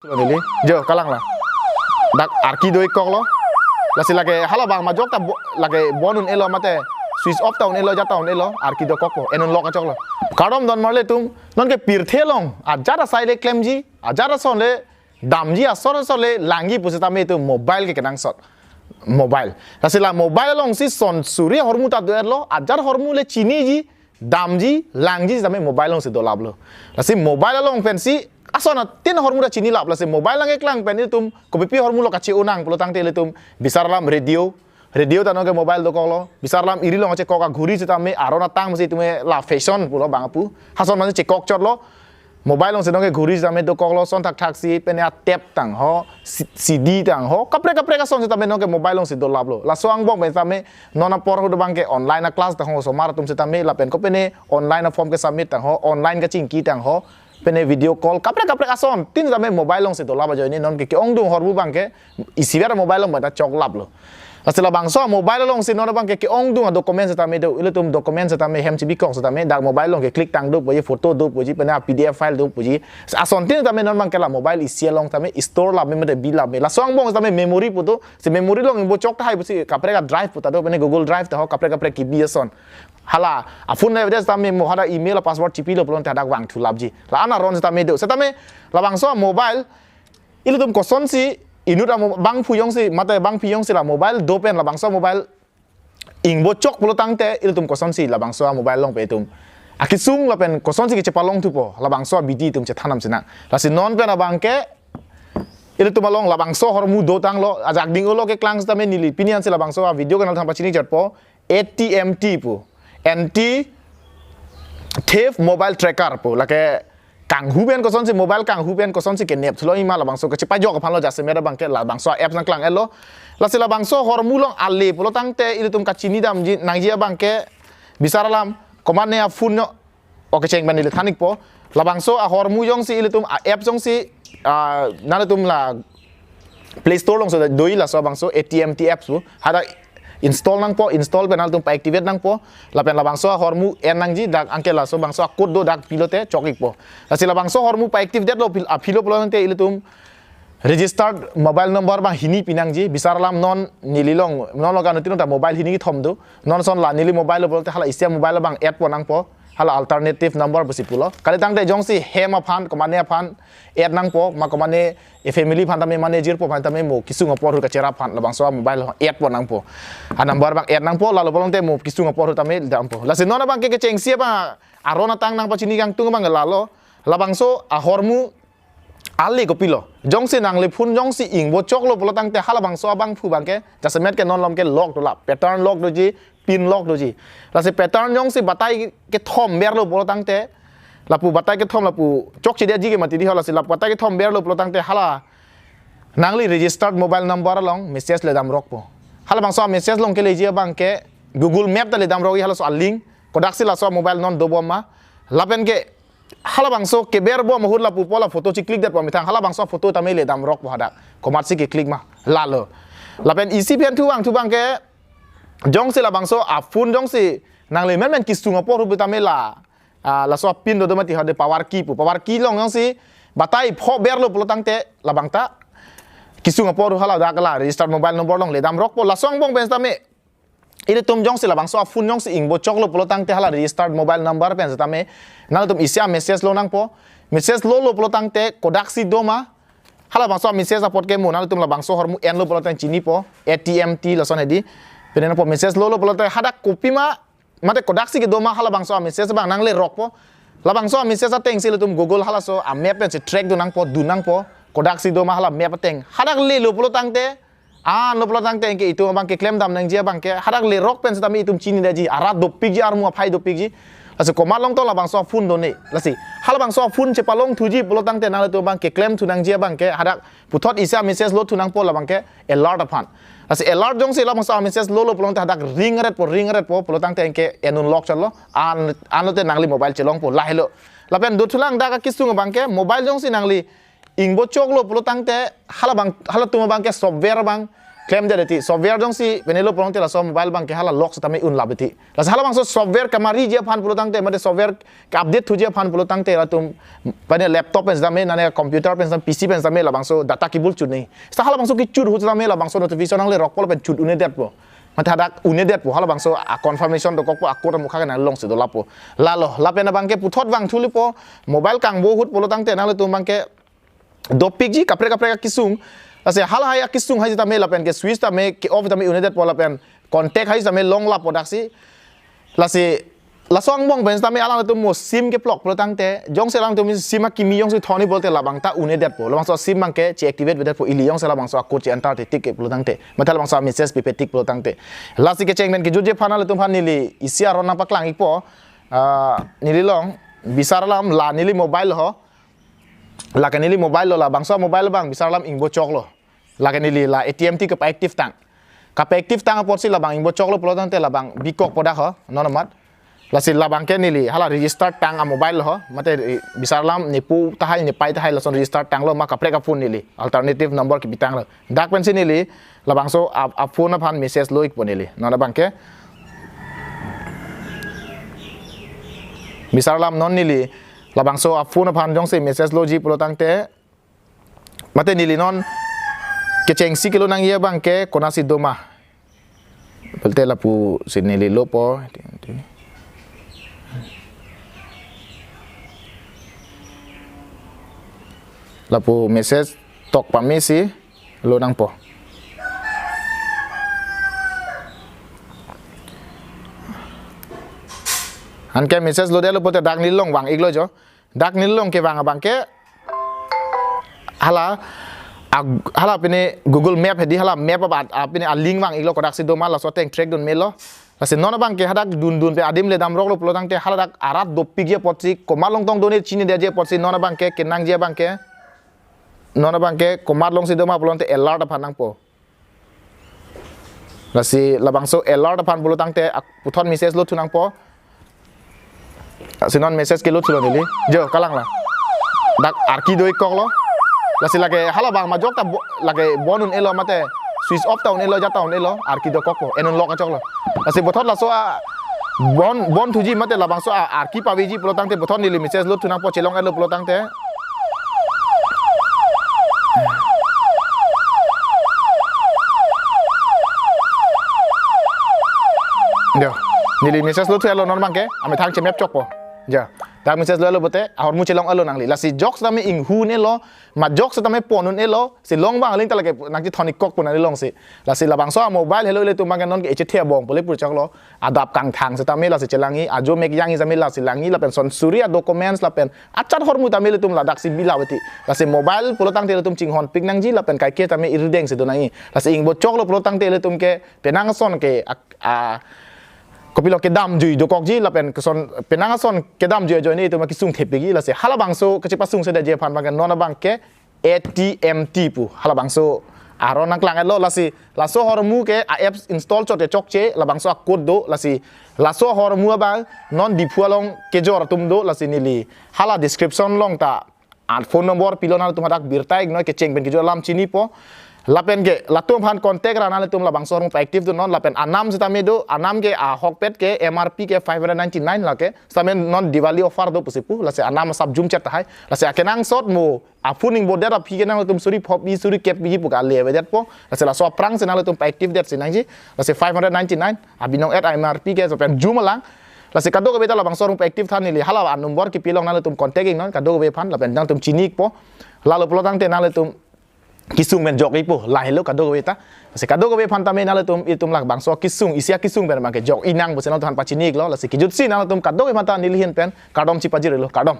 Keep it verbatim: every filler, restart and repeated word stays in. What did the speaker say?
Neli, jo, kalang la. Dak arki do-ik koklo. Lasi lake hala bang majok ta bo-, lake bon un-elo mate switch off ta un-elo, ja ta un-elo, arki dokokpo, en unlok achoklo. Kardom don marli atum, nonke pirthe along ajat asai le klemji, ajat ason le damji, asor asor le langji pusitame itum mobile ke kenangsot. Mobile. Lasi la mobile alongsi son suri ahormu ta do-etlo, ajat ahormu le chiniji, damji, langji sitame mobile alongsi dolaplo. Lasi mobile along pensi ason atin ahormu ta chinilap. Lasi mobile nangkeklang pen itum kopipi ahormu lo kache-o nang pulo tangte ilitum bisar alam radio, radio ta nonke mobile dokoklo. Bisar alam iri along kachekok aghuri sitame aron atang masi itum la fashion pulo bang apu. Hason masi chekok chotlo. Mobile alongsi nonke ghuri sitame dokoklo, son thakthaksi, pene a-tape tang ho, C-, C D tang ho, kaprek kaprek ason sitame nonke mobile alongsi dolaplo. Laso angbong pen sitame non apor ahut abangke online a-class tang ho, osomar atum sitame lapen kopene online a-form ke-submit tang ho, online kachingki tang ho, pene video call, kaprek kaprek ason tin sitame mobile alongsi dolap ajoine nonke ke-ongdung ahormu abangke isivet mobile along pen ta choklaplo. Lasi labangso mobile alongsi non abangke ke-ongdung a-document sitame do, ilitum document sitame hem chibikok sitame dak mobile along ke-click tang dopo ji, photo dopo ji, pene a-P D F file dopo ji. Ason tin sitame non abangke la mobile isi along sitame store lap me mate bi lap me. Laso angbong sitame memory pu do, si memory along ingbo chok tahai pusi kaprek a-drive pu ta do, pene Google Drive ta ho, kaprek kaprek kibi ason. Hala a-phone le sitame mo hadak email a-password chipilo pulote hadak vangthu lapji. La-an aron sitame do. Sitame labangso mobile ilitum kosonsi inut amo bangphu jongsi mate bangpi jongsi la mobile do pen labangso mobile ingbo chok pulo tangte ilitum kosonsi labangso a-mobile along pen itum akesung lapen kosonsi kechepalong thupo, labangso abidi itum chethan nang sinang. Lasi non pen abangke ilitum along labangso ahormu dotanglo, ajak ding-olo keklang sitame neli pini ansi labangso a-video kanal than pachini chotpo, A T M T pu, Anti Theft Mobile Tracker pu, lake kanghu pen kosonsi, mobile kanghu pen kosonsi kenep thulo ima labangso kachepajok aphanlo, jasemet abangke labangso a-apps nangklang-etlo. Lasi labangso ahormu along ale pulo tangte ilitum kachini damji nangji abangke bisar alam komatne a-phone jo, oke, cheng pen neli than-ikpo. Labangso ahormu jongsi ilitum a-apps jongsi, ah, nanglitum la Play Store alongsi do-i laso bangso A T M T apps pu. Hadak install nangpo, install pen nanglitum pa-activate nangpo. Lapen labangso ahormu en nangji, dak anke laso bangso a-code do, dak pilote chok-ikpo. Lasi labangso ahormu pa-activate lo pil-, apilo pulo tangte ilitum registered mobile number bang hini pinangji, bisar alam non neli along, non along anuttin ta mobile hini kethom do. Non ason la neli mobile lo pulote hala isi a-mobile bang add pon nangpo. Hala alternative number pusi pulo. Kali tangte jongsi hem aphan, komatne aphan add nangpo, ma komatne e-family aphan tame, mane jirpo aphan tame mo kesung apor ahut kacherap aphan labangso a-mobile add pon nangpo. A-number bang add nangpo, lalo pulo tangte mo kesung apor ahut tame dampo. Lasi non abangke kechengsi abang aron atang nangpachini kangtung abang lalo. Labangso ahormu ale kopilo. Jongsi nangli phone jongsi ingbo choklo pulo tangte halabangso abangphu abangke jasemet ke non malom ke lock dolap, pattern lock doji, pin lock doji. Lasi pattern jongsi batai kethom berlo pulo tangte, lapu batai kethom lapu chokchedetji ke mati dei ho, lasi lapu batai kethom berlo pulo tangte hala nangli registered mobile number along message ledam rokpo. Halabangso a-message along keleji abangke Google Map ta ledam rokji, halaso a-link, kodaksi laso a-mobile non dobom ma. Lapen ke halabangso keber bom ahut lapu pu la photo chiclick detpo methang, halabangso photo tame ledam rokpo hadak. Komatsi ke-click ma, lalo. Lapen isi pen thuvang thuvang ke jongsi labangso a-phone jongsi nangli menmen kesung apor ahut tame la, ah, laso a-pin dodo mati hade power key pu. Power key along jongsi batai pho berlo pulo tangte labang ta kesung apor ahut hala dak la registered mobile number along ledam rokpo. Laso angbong pen sitame ilitum jongsi labangso a-phone jongsi ingbo choklo pulo tangte hala registered mobile number pen sitame nangtum isi a-message lo nangpo. Message lolo pulo tangte kodaksi doma, halabangso a-message apot ke mo nangtum labangso ahormu enlo pulo tangte chinipo, A T M T lason hedi. Pine nangpo message lolo pulo tangte hadak kopima mate kodaksi kedoma halabangso a-message abang nangle rokpo. Labangso a-message atengsi ilitum Google halaso a-map pensi track dun nangpo, dun nangpo. Kodaksi doma hala map ateng. Hadak lelo pulo tangte, anlo pulo tangte anke itum abang keklem dam nangji abangke hadak lerok pen sitame itum chinidetji, arat dopikji, armu aphai dopikji. Lasi komat along to labangso a-phone done. Lasi halabangso a-phone chepalong thuji pulo tangte nanglitum abang keklem thu nangji abangke hadak puthot isi a-message lo thu nangpo labangke alert aphan. Lasi alert jongsi labangso a-message lolo pulo tangte hadak ring retpo, ring retpo pulo tangte anke en unlock chotlo, an, anlote nangli mobile chelongpo, lahelo. Lapen dothulang dak akesung abangke mobile jongsi nangli ingbo choklo pulo tangte halabang, halatum abangke software abang klemdet ti. Software jongsi penelo pulote laso mobile abangke hala lock setame unlap ti. Lasi halabangso software kamariji aphan pulotangte, mate software ke-update thuji aphan pulotangte latum pene laptop pen setame, nane computer pen setame, P C pen setame labangso data cable chut nangji. Seta halabangso kechut ahut setame labangso notification nanglerokpo lapen chut un-edetpo. Mate hadak un-edetpo, halabangso a-confirmation dokokpo, a-code amukha ke nanglongsi dolapo. Lalo, lapen abangke puthot vangthulipo, mobile kangbo ahut pulotangte nanglitum abangke dopikji kaprek kaprek akesung. Lasi halahai akesung hai setame lapen ke switch tame ke-off tame un-edetpo lapen contact hai setame longlappo daksi. Lasi laso angbong pen setame alangtum mo SIM keplok pulotangte, jongsi alangtum SIM akimi jongsi thoni pulote labang ta un-edetpo. Labangso SIM abangke che-activate vedetpo ili jongsi labangso a-code che-enter te tik ke pulotangte. Mate labangso message pipe tik pulotangte. Lasi kecheng pen kejutji aphan nanglitum aphan neli isi aron nangpaklang-ikpo. Ah, neli long bisar alam la neli mobile ho. Lake neli mobile lo, labangso mobile abang bisar alam ingbo choklo. Lake neli la A T M ti kepa-active tang. Kepa-active tang apotsi labang ingbo choklo pulotangte labang bikokpo dak ho, non amat. Lasi labangke neli hala register tang a-mobile ho, mate, eh, bisar alam nepu tahai nepai tahai lason register tanglo ma kaprek a-phone neli alternative number kepitanglo. Dak pensi neli labangso a, a-phone aphan message lo-ikpo neli. Non abangke bisar alam non neli labangso a-phone aphan jongsi message loji pulotangte, mate neli non kechengsi kelo nangji abangke konatsi doma. Pulote lapusi neli lopo. Lapu message tok pamesi lo nangpo. Anke message lodetlo pulote dak neli long vang-iklo jo. Dak neli long kevang abangke hala ag-, hala pine Google Map hedi hala map abat, ah, pine a-link vang-iklo kodaksi doma laso ateng track dun melo. Lasi non abangke hadak dundun pen adim le damroklo pulotangte hala dak arat dopikji apotsi komat along tong done chinidetji apotsi non abangke kenangji abangke, non abangke komat alongsi doma pulote alert aphan nangpo. Lasi labangso alert aphan pulotangte ak-, puthot message lo thu nangpo. Lasi non message kelo thulo neli. Jo, kalang la. Dak arki do-ikkoklo. Lasi lake halabang majok ta bo-, lake bon un-elo mate switch off ta un-elo, ja ta un-elo, arki dokokpo, en unlock kachoklo. Lasi puthot laso a bon, bon thuji mate labangso a arki paveji pulotangte puthot neli message lo thu nangpo, chelong-etlo pulotangte. Jo, neli message lo thu-etlo non abangke, amethang chemep chokpo. Jo, dak message lo-etlo pulote ahormu chelong-etlo nangli. Lasi jok setame inghu un-elo, majok setame pon un-elo, si long abang aling ta lake nangchethon-ikkokpo nangli longsi. Lasi labangso a-mobile helo ilitum abangke non ke echethe abong pule purchoklo. Adap kangthang setame lasi chelangji, ajo mek jangji setame lasi langji, lapen son suri a-documents lapen achat ahormu tame ilitum ladaksi bila veti. Lasi mobile pulotangte ilitum chinghonpik nangji lapen kaike tame irideng si do nangji. Lasi ingbo choklo pulotangte ilitum ke penang ason ke ak-, a, kopilo kedamjui dokokji lapen keson penang ason kedamjui ajoine itum akesung thepikji. Lasi halabangso kachepasungsedetji aphan abangke non abangke A T M T pu halabangso aron nangklang-etlo. Lasi laso ahormu ke a-apps install chot ke chokche, labangso a-code do. Lasi laso ahormu abang non Diphu along kejor atum do, lasi neli hala description along ta a-phone number pilo, nanglitum hadak birta-iknoi, kecheng pen kejut alam chinipo. Lapen ke latum aphan contact ra nanglitum labangso ahormu pa-active do non, lapen anam setame do, anam ke ahokpet ke M R P ke five hundred ninety-nine lake, setame non Diwali offer do pusi pu, lasi anam asap jumchet tahai. Lasi akenangsot mo a-phone ingbodet aphi ke nangtum suri phopji suri kepji pu kale avedetpo. Lasi laso aphrangsi nanglitum pa-active det si nangji. Lasi five hundred ninety-nine abinong at M R P ke lapen jum alang. Lasi kadokave ta labangso ahormu pa-active tha, neli hala a-number kipi along nanglitum contact-iknon kadokave aphan lapen nangtum chini-ikpo. Lalo pulotangte nanglitum kesung pen jok-ikpo, lahelo kadokave ta. Lasi kadokave aphan tame nanglitum itum labangso kesung, isi akesung pen abangke jok-ik nang pusi nangtum aphan pachini-iklo. Lasi kejutsi nanglitum kadokave aphan ta neli ahin pen kardom chipajirlo, kardom.